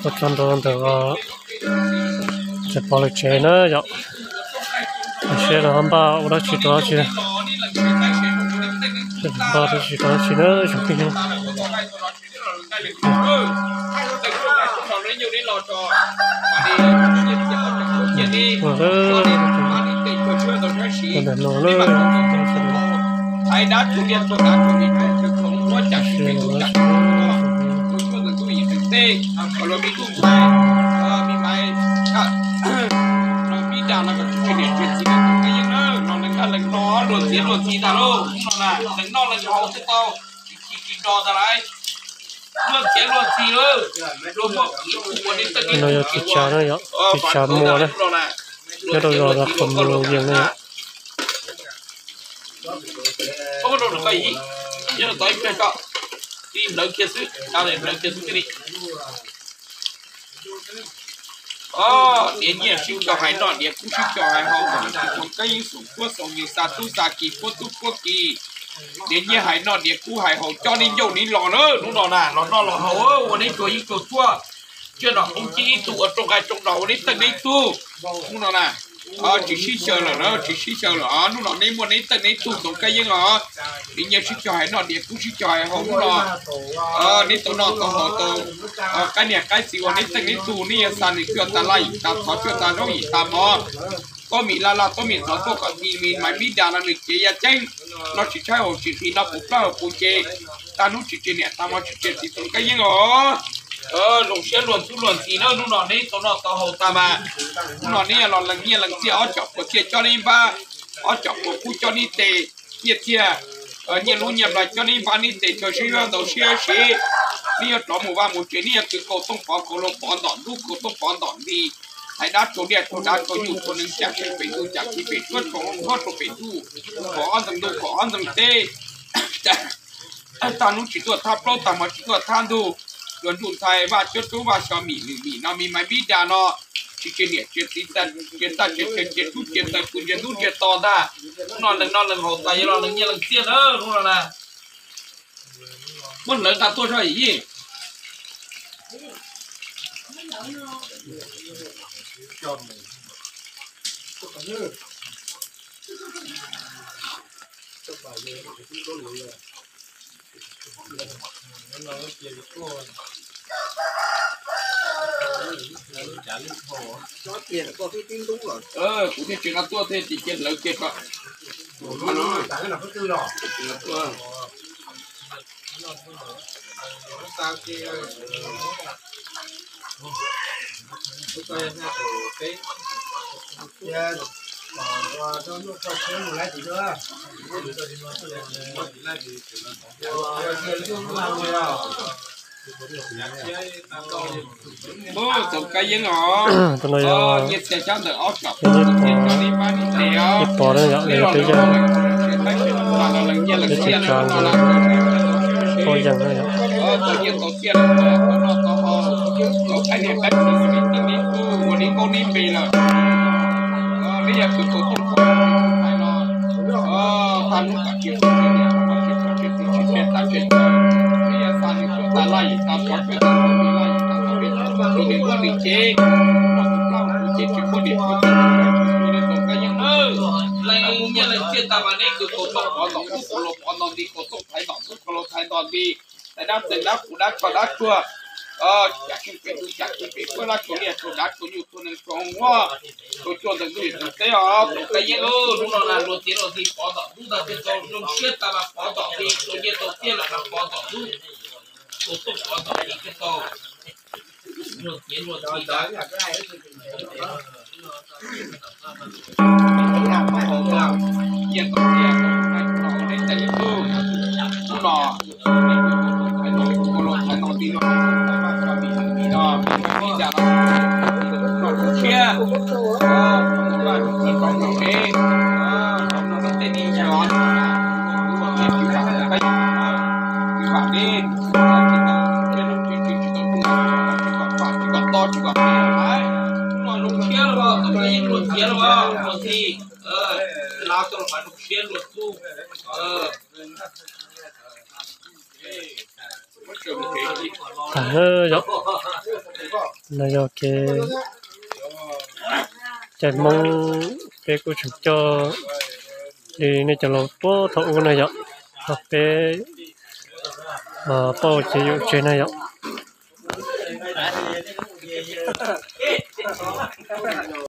Tuaj txog ntua ntawm, tsis pom lawv tsev na yom. Seb lawv ho npaj ua dab tsi rau dab tsi, npaj dab tsi rau dab tsi na zoo phooj ywg. Ntawm no na, no yog tiv tshav na yom, tiv tshav muas na, nyob rau zos Qhov Mus Yees na yom. Diav nyiaj sib cog hais noj, diav kub sib cog hais haus, Kab Yeeb xum puab xaus nws xa tub xa kis puab tub puab kis. Diav nyiaj hais noj, diav kub hais haus, coj neb ncauj neb los na, hnub no na los noj los haus ua neb tsuag yeeb tsuag tshuaj. Tsiaj nom qoob cib ib tug ua rooj nqaij rooj dos ua neb teej neb tug. Hnub no na tsis sib xyaw lawm na, tsis sib xyaw lawm os. Hnub no neb muaj neb teej neb tug Txoov Kab Yeeb os. Diav nyiaj sib cog hais noj, diav kub sib cog hais haus hnub no. Neb tau noj tau haus tau, qaib niam qaib txiv ua neb teej neb tug, neb yuav xa nws cuaj tas laj yim tas thov, cuaj tas zaub yim tas mov, taub mis laj laj taub mis ntxhov tuaj kom ti mis maiv mib das los nws cev ya ceeb, noj tsis tshaib haus tsis nqhis, noj puv plaub haus puv ce, tag hnub tsis tseg niam tag hmo tsis tseg txiv Txoov Kab Yeeb os. Zoo siab luag ntxub luag ntxhi na, hnub no neb tau noj tau haus tas mas, hnub no neb los lees nyiaj lees txiaj, ob com puas txiaj coj neb npab, ob com puas kub coj neb tes, nyiaj txiag, nyiaj lub nyiaj nplais coj neb npab neb tes, tso siab ntau siab siv. Neb yuav rov mus vaj mus tsev, neb yuav khwv kaus tooj pov kaus hluas pov ntom ntub, kaus tooj pov ntom nti, hais dab tsaug liaj tsaug dav tsaug nyuj tsaug nees, cam seej pem ntuj cam kiv pem suab, tsaug hlob tsaug pem ntuj, kaum ob ntxees ntuj kaum ob ntxees teb. Tag hnub tsis tuaj thab plaub, tag hmo tsis tuaj thab ntug, luag ntuj ntxhais vaj cuab rub vaj xyo mim lwm mim no, mis maiv mib das no, tsis tseg niam tseg txiv, tseg txaj tseg chaw, tseg tub tseg taw, pw ntsiag ntub ntsiag to ntag. Hnub no lees noj lees haus tas yuav los lees nyiaj lees txiaj na, hnub no na. Muab hlawv nqa tuaj zoj yim yij. Kuv thiaj tsis nqa tuaj thiaj tsis cia hlawv kiag kom. Ub, Txoov Kab Yeeb os, nyiaj txiag xyab ntawm ob sam, nyiaj txiag coj neb npab neb tes os, neb los lees nyiaj lees txiaj no los, tau nyiaj tau txiaj los tau noj tau haus, tau qaib niag qaib txiv ua neb tug ua neb nkauj neb npe lawm. Neb yog tus tus tuaj hais no, tag hnub kom tsis tau tsis niam tsis txiv tsis tseg txaj tseg chaw, neb yuav xa nws cuaj tas laj yim tas thov, cuaj tas laj yim tas thov, nws muab nws cev, nws muab nws cev tsis muab nws cev, nws tau kab yeej nawb. Leej nyiaj leej txiaj tas mas neb tus tus tuaj pov ntom ntub, kaus hluas pov ntom nti, kaus tooj thaiv ntom ntub, kaus hluas thaiv ntom nti, tais dab txeeg dab puv dab tsho dab tsuag, cam seej pem ntuj cam kiv pem suab, lab tsuag liaj tsuag dav tsuag nyuj tsuag nees tsuag huab, tsuag tsuag ntawm ntuj ntawm teb os. Txoov Kab Yeeb, hnub no na luag txiav luag nti pov ntom ntub tag, tej tau zoo siab tas mas pov ntom nti, tau nyiaj tau txiaj los mas pov ntom ntub, tau tuaj pov ntom nti, tej tau luag txiav luag nti tas. Hnub no Tag yom. No yog kev cai Hmoob peb kuj tseem coj li nej cov laus puag thaum ub no yom, thaum peb pab ua cev yum tseg no yom.